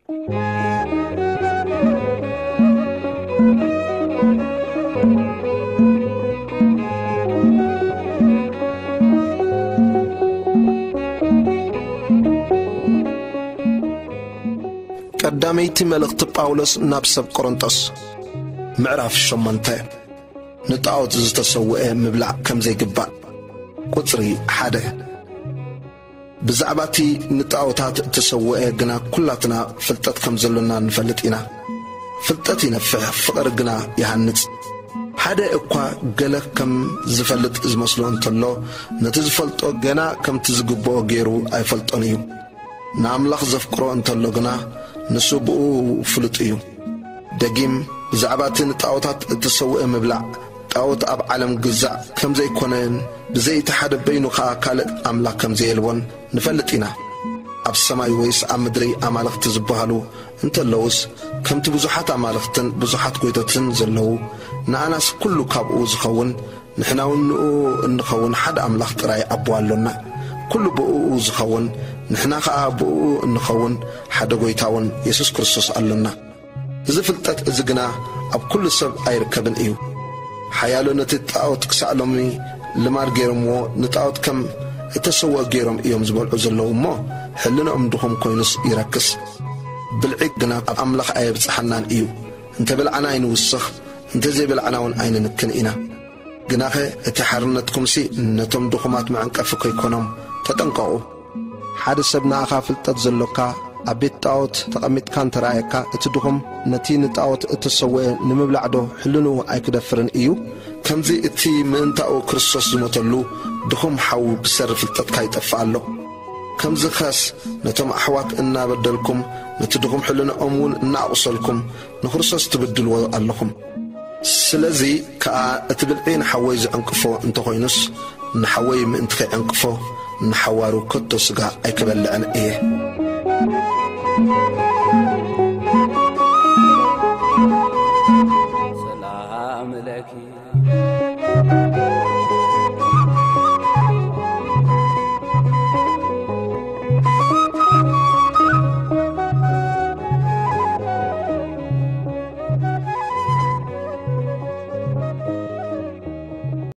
ቀዳመይቲ መልእኽቲ ጳውሎስ ናብ ሰብ ቆሮንጦስ፣ ምዕራፍ ሸሞንተ። ንጣዖት ዝተሰውአ ምብላዕ ከም ዘይግባእ። ቁጽሪ ሓደ። ብዛዕባ እቲ ንጣዖታት እተሰውአ ግና ኩላትና ፍልጠት ከም ዘሎና ንፈልጥ ኢና። ፍልጠት ይነፍሕ፣ ፍቕሪ ግና ይሃንጽ። ሓደ እኳ ገለ ከም ዝፈልጥ ዝመስሎ እንተሎ፣ ነቲ ዝፈልጦ ገና ከምቲ ዝግብኦ ገይሩ ኣይፈልጦን እዩ። ንኣምላኽ ዘፍቅሮ እንተሎ ግና፣ ንሱ ብኡ ፍሉጥ እዩ። ደጊም፣ ብዛዕባ እቲ ንጣዖታት እተሰውአ ምብላዕ፣ ጣዖት ኣብ ዓለም ግዛእ ከም ዘይኮነን ብዘይ እቲ ሓደ በይኑ ኸኣ ካልእ ኣምላኽ ከም ዘየልቦን ንፈልጥ ኢና። ኣብ ሰማይ ወይስ ኣብ ምድሪ ኣማልኽቲ ዝበሃሉ እንተለዉስ፣ ከምቲ ብዙሓት ኣማልኽትን ብዙሓት ጐይቶትን ዘለዉ፣ ንኣናስ ኩሉ ካብኡ ዝኸውን፣ ንሕና እውን ንኡ እንኸውን ሓደ ኣምላኽ ጥራይ ኣቦ ኣሎና። ኩሉ ብእኡ ዝኸውን፣ ንሕና ኸኣ ብእኡ እንኸውን ሓደ ጐይታ እውን የሱስ ክርስቶስ ኣሎና። እዚ ፍልጠት እዚ ግና ኣብ ኩሉ ሰብ ኣይርከብን እዩ። ሓያሎ ነቲ ጣዖት ክሳዕ ሎሚ ልማድ ገይሮምዎ፣ ንጣዖት ከም እተሰውአ ገይሮም እዮም ዝበልዑ ዘለዉ እሞ፣ ሕልንኦም ድኹም ኮይኑስ ይረክስ። ብልዒ ግና ኣብ ኣምላኽ ኣየብጽሓናን እዩ። እንተ በላዕና ኣይንውስኽ፣ እንተ ዘይበላዕና እውን ኣይንንክን ኢና። ግናኸ እቲ ሓርነትኩምሲ ነቶም ድኹማት መዐንቀፊ ከይኮኖም ተጠንቀቑ። ሓደ ሰብ ንኣኻ ፍልጠት ዘሎካ ኣብ ቤት ጣዖት ተቐሚጥካ እንተ ረኣየካ፣ እቲ ድኹም ነቲ ንጣዖት እተሰውአ ንምብላዕዶ ሕልንኡ ኣይክደፍርን እዩ? ከምዚ እቲ ምእንታኡ ክርስቶስ ዝሞተሉ ድኹም ሓው ብሰሪ ፍልጠትካ ይጠፍእ ኣሎ። ከምዚ ኸስ ነቶም ኣሕዋት እናበደልኩም፣ ነቲ ድኹም ሕልንኦም እውን እናኣቑሰልኩም ንክርስቶስ ትብድልዎ ኣለኹም። ስለዚ ከኣ እቲ ብልዒ ንሓወይ ዝዕንቅፎ እንተኾይኑስ፣ ንሓወይ ምእንቲ ከይዕንቅፎ ንሓዋሩ ከቶ ስጋ ኣይክበልዕን እየ።